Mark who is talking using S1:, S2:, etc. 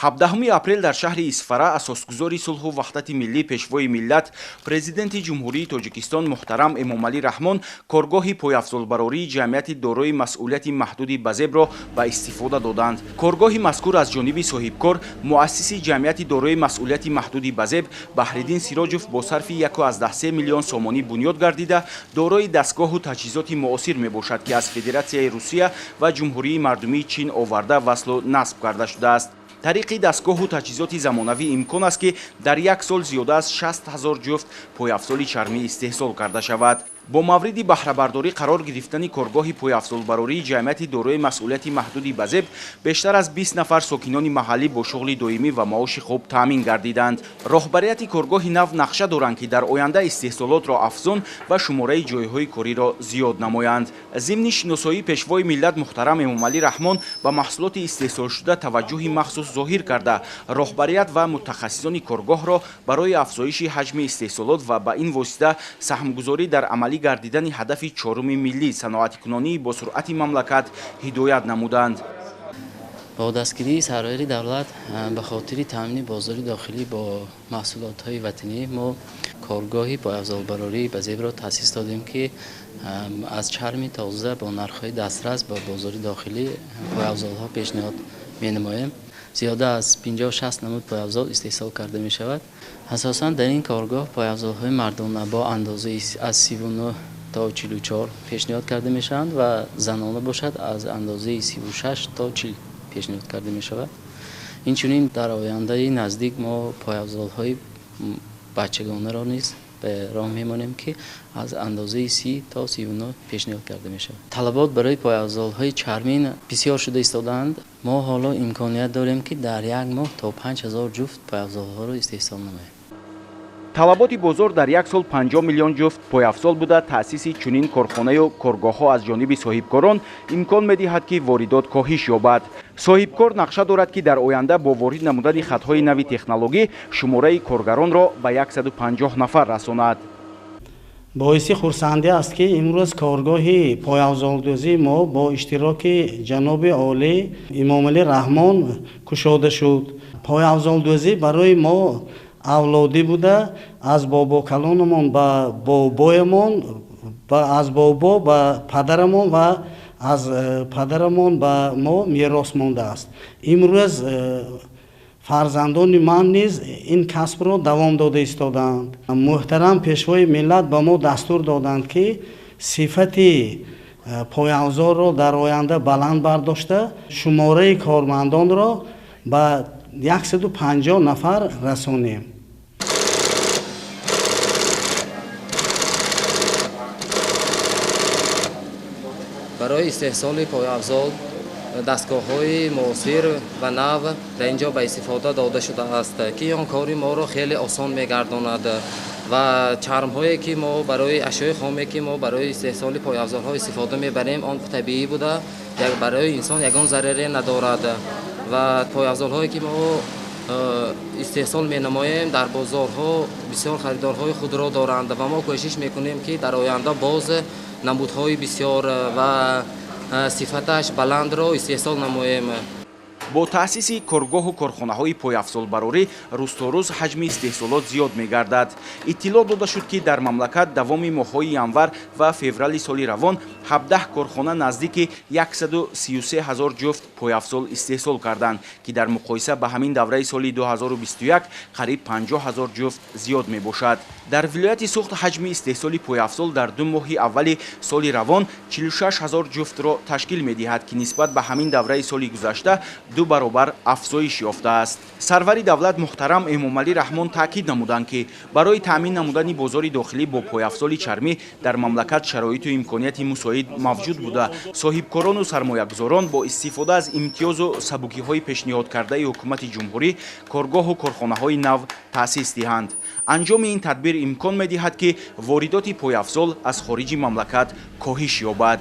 S1: 17 апрел дар шаҳри Исфара асосгузори сулҳу ваҳдати миллӣ, пешвои миллат, президенти Ҷумҳурии Тоҷикистон муҳтарам Эмомалӣ Раҳмон коргоҳи пойафзолбарории ҷамъияти дорои масъулияти маҳдуди Базебро ба истифода доданд. Коргоҳи мазкур аз ҷониби соҳибкор, муассиси ҷамъияти дорои масъулияти маҳдуди Базеб Баҳриддин Сироҷов бо сарфи 1,3 миллион сомонӣ бунёд гардида, дорои дастгоҳу таҷҳизоти муосир мебошад, ки аз Федератсияи Русия ва Ҷумҳурии Мардумии Чин оварда васлу насб карда шудааст. Тариқи дастгоҳу таҷҳизоти замонавӣ имкон аст, ки дар як сол зиёда аз 60 ҳазор ҷуфт пойафзоли чармӣ истеҳсол карда шавад. Бо мавриди баҳрабардорӣ қарор гирифтани коргоҳи пойафзолбарории ҷамъияти дорои масъулияти маҳдуди Базеб бештар аз 20 нафар сокинони маҳаллӣ бо шуғли доимӣ ва маоши хуб таъмин гардиданд. Роҳбарияти коргоҳи нав нақша доранд, ки дар оянда истеҳсолотро афзун ва шумораи ҷойҳои кориро зиёд намоянд. Зимни шиносоии пешвои миллат муҳтарам Эмомалӣ Раҳмон ба маҳсулоти истеҳсолшуда таваҷҷӯҳи махсус зоҳир карда, роҳбарият ва мутахассисони коргоҳро барои афзоиши ҳаҷми истеҳсолот ва ба ин восита саҳмгузорӣ дар амалӣ гардидани ҳадафи чоруми миллӣ саноаткунонии бо суръати мамлакат ҳидоят намуданд.
S2: Бо дастгирии сарвари давлат ба хотири таъмини бозори дохилӣ бо маҳсулотҳои ватанӣ мо коргоҳи пойафзолбарории Базебро таъсис додем, ки аз чарми тоза бо нархҳои дастрас ба бозори дохилӣ пойафзолҳо пешниҳод менамоем. Зиёда аз 50-60 намуд пойафзол истеҳсол карда мешавад. Асосан дар ин коргоҳ пойафзолҳои мардона бо андозаи аз 39 то 44 пешниҳод карда мешаванд ва занона бошад аз андозаи 36 то 40 пешниҳод карда мешавад. Инчунин дар ояндаи наздик мо пойафзолҳои бачагонаро низ ба роҳ мемонем, ки аз андозаи 30 то 39 пешниҳод карда мешавад. Талабот барои пойафзолҳои чармин бисёр шуда истодаанд. Мо ҳоло имконият дорем, ки дар як моҳ то 5000 ҷуфт пойафзолҳоро истеҳсол намоем.
S1: Талаботи бозор дар як сол 50 миллион ҷуфт пойафзол буда, таъсиси чунин корхонаю коргоҳҳо аз ҷониби соҳибкорон имкон медиҳад, ки воридот коҳиш ёбад. Соҳибкор нақша дорад, ки дар оянда бо ворид намудани хатҳои нави технологӣ шумораи коргаронро ба 150 нафар расонад.
S3: Боиси хурсандӣ аст, ки имрӯз коргоҳи пойафзолдӯзии мо бо иштироки ҷаноби олӣ Эмомалӣ Раҳмон кушода шуд. Пойафзолдӯзӣ барои мо авлодӣ буда, аз бобокалонамон ба бобоямон, аз бобо ба падарамон ва аз падарамон ба мо мерос мондааст. Имрӯз фарзандони ман низ ин касбро давом дода истодаанд. Муҳтарам пешвои миллат ба мо дастур доданд, ки сифати пойафзолро дар оянда баланд бардошта, шумораи кормандонро ба 150 нафар расонем.
S4: Барои истеҳсоли пойафзол дастгоҳҳои муосир ва нав дар ин ҷо ба истифода дода шудааст, ки он кори моро хеле осон мегардонад ва чармҳое ки мо барои ашёи хоме ки мо барои истеҳсоли пойафзолҳо истифода мебарем, он табиӣ буда, барои инсон ягон зараре надорад ва пойафзолҳое ки мо истеҳсол менамоем дар бозорҳо бисёр харидорҳои худро доранд ва мо кӯшиш мекунем, ки дар оянда боз намудҳои бисёр ва сифаташ баландро истеҳсол намоем.
S1: Бо таъсиси коргоҳу корхонаҳои пойафзолбарорӣ рӯз то рӯз ҳаҷми истеҳсолот зиёд мегардад. Иттилоъ дода шуд, ки дар мамлакат давоми моҳҳои январ ва феврали соли равон 17 корхона наздики 133 ҳазор ҷуфт пойафзол истеҳсол карданд, ки дар муқоиса ба ҳамин давраи соли 2021 қариб 50 ҳазор ҷуфт зиёд мебошад. Дар вилояти Суғд ҳаҷми истеҳсоли пойафзол дар ду моҳи аввали соли равон 46 ҳазор ҷуфтро ташкил медиҳад, ки нисбат ба ҳамин давраи соли гузашта 2 баробар афзоиш ёфтааст. Сарвари давлат муҳтарам Эмомалӣ Раҳмон таъкид намуданд, ки барои таъмин намудани бозори дохилӣ бо пойафзоли чармӣ дар мамлакат шароиту имконияти мусоид мавҷуд буда, соҳибкорону сармоягузорон бо истифода аз имтиёзу сабукиҳои пешниҳодкардаи ҳукумати ҷумҳурӣ коргоҳу корхонаҳои нав таъсис диҳанд. Анҷоми ин тадбир имкон медиҳад, ки воридоти пойафзол аз хориҷи мамлакат коҳиш ёбад.